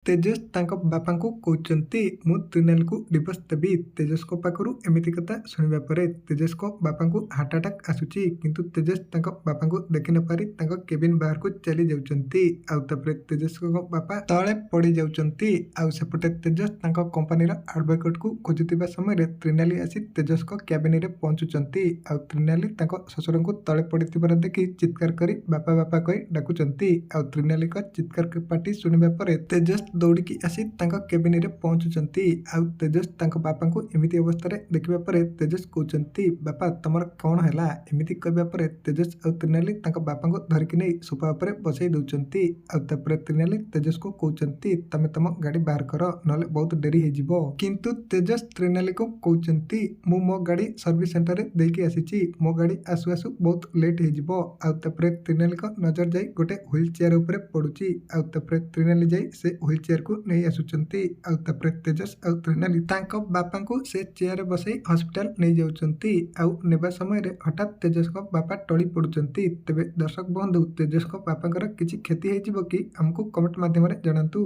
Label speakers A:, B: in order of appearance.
A: ତେଜସ୍ ତାଙ୍କ ବାପାଙ୍କୁ କହୁଛନ୍ତି, ମୁଁ ତ୍ରିନାଲିକୁ ଡିଭୋର୍ସ ଦେବି। ତେଜସ୍ଙ୍କ ପାଖରୁ ଏମିତି କଥା ଶୁଣିବା ପରେ ତେଜସ୍ଙ୍କ ବାପାଙ୍କୁ ହାର୍ଟ ଆଟାକ୍ ଆସୁଛି। କିନ୍ତୁ ତେଜସ୍ ତାଙ୍କ ବାପାଙ୍କୁ ଦେଖି ନପାରି ତାଙ୍କ କେବିନ୍ ବାହାରକୁ ଚାଲି ଯାଉଛନ୍ତି। ଆଉ ତାପରେ ତେଜସ୍ଙ୍କ ବାପା ତଳେ ପଡ଼ି ଯାଉଛନ୍ତି। ଆଉ ସେପଟେ ତେଜସ୍ ତାଙ୍କ କମ୍ପାନୀର ଆଡଭୋକେଟକୁ ଖୋଜୁଥିବା ସମୟରେ ତ୍ରିନାଲି ଆସି ତେଜସ୍ଙ୍କ କ୍ୟାବିନରେ ପହଞ୍ଚୁଛନ୍ତି। ଆଉ ତ୍ରିନାଲି ତାଙ୍କ ଶ୍ୱଶୁରଙ୍କୁ ତଳେ ପଡ଼ିଥିବାର ଦେଖି ଚିତ୍କାର କରି ବାପା ବାପା କହି ଡାକୁଛନ୍ତି। ଆଉ ତ୍ରିନାଲିଙ୍କ ଚିତ୍କାର ପାଟି ଶୁଣିବା ପରେ ତେଜସ୍ ଦୌଡ଼ିକି ଆସି ତାଙ୍କ କେବିନରେ ପହଞ୍ଚୁଛନ୍ତି। ଆଉ ତେଜସ୍ ତାଙ୍କ ବାପାଙ୍କୁ ଏମିତି ଅବସ୍ଥାରେ ଦେଖିବା ପରେ ତେଜସ୍ କହୁଛନ୍ତି, ବାପା, ତମର କ'ଣ ହେଲା? ଏମିତି କହିବା ପରେ ତେଜସ୍ ଆଉ ତ୍ରିନାଲି ତାଙ୍କ ବାପାଙ୍କୁ ଧରିକି ନେଇ ସୋଫା ଉପରେ ବସେଇ ଦେଉଛନ୍ତି। ଆଉ ତାପରେ ତ୍ରିନାଲି ତେଜସ୍କୁ କହୁଛନ୍ତି, ତମେ ତମ ଗାଡ଼ି ବାହାର କର, ନହେଲେ ବହୁତ ଡେରି ହେଇଯିବ। କିନ୍ତୁ ତେଜସ୍ ତ୍ରିନାଲିକୁ କହୁଛନ୍ତି, ମୁଁ ମୋ ଗାଡ଼ି ସର୍ଭିସ ସେଣ୍ଟରରେ ଦେଇକି ଆସିଛି, ମୋ ଗାଡ଼ି ଆସୁ ଆସୁ ବହୁତ ଲେଟ୍ ହେଇଯିବ। ଆଉ ତାପରେ ତ୍ରିନାଲିଙ୍କ ନଜର ଯାଇ ଗୋଟେ ହ୍ୱିଲ୍ ଚେୟାର ଉପରେ ପଡୁଛି। ଆଉ ତାପରେ ତ୍ରିନାଲି ଯାଇ ସେ ହ୍ୱିଲ୍ ଚେୟାରକୁ ନେଇ ଆସୁଛନ୍ତି। ଆଉ ତାପରେ ତେଜସ୍ ଆଉ ତ୍ରିନାଲି ତାଙ୍କ ବାପାଙ୍କୁ ସେ ଚେୟାରରେ ବସେଇ ହସ୍ପିଟାଲ ନେଇଯାଉଛନ୍ତି। ଆଉ ନେବା ସମୟରେ ହଠାତ୍ ତେଜସ୍ଙ୍କ ବାପା ଟଳି ପଡୁଛନ୍ତି। ତେବେ ଦର୍ଶକ ବନ୍ଧୁ, ତେଜସ୍ଙ୍କ ବାପାଙ୍କର କିଛି କ୍ଷତି ହେଇଯିବ କି? ଆମକୁ କମେଣ୍ଟ ମାଧ୍ୟମରେ ଜଣାନ୍ତୁ।